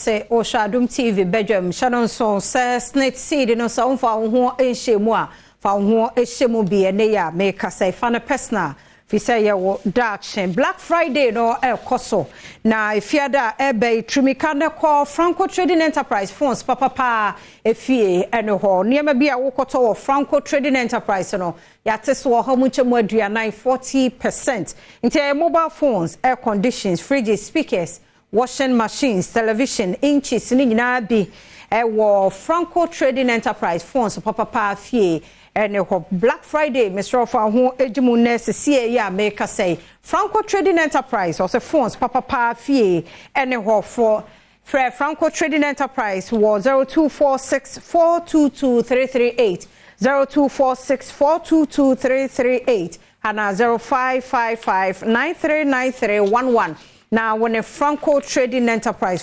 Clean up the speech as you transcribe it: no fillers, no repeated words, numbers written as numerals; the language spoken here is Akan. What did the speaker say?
Ase wohwɛ Adom TV badwam. Hyɛ no nso sɛ SSNIT seed no, sɛ womfa wo ho nhyɛ mu a, fa wo ho hyɛ mu bi. Ɛnɛ yi a meka sɛ fa no personal fi sɛ yɛwɔ daakye. Black Friday no ɛrekɔ so na efiada a ɛbɛ yi, turumika ne kɔ Franco Trading Enterprise, phones papapaa efie ɛne hɔ. Nneɛma bi a wokɔtɔ wɔ Franco Trading Enterprise no, yɛate so wɔ hɔ mu nkyɛn mu 40, 40%. Nti ɛyɛ mobile phones, air conditions, fridges, speakers, washing machines, television inches ne nyinaa bi ɛwɔ Franco Trading Enterprise, phones papapaa fie ɛne hɔ. Black Friday, mesrɛ, fa ho egyi mu nnɛ sesie yi a meka sɛ Franco Trading Enterprise ɔsɛ phones papapaa fie ɛne hɔ. For frɛ Franco Trading Enterprise wɔ 0246 422 338, 0246 422 338 ana 0555 939311 na wɔne Franco Trading Enterprise.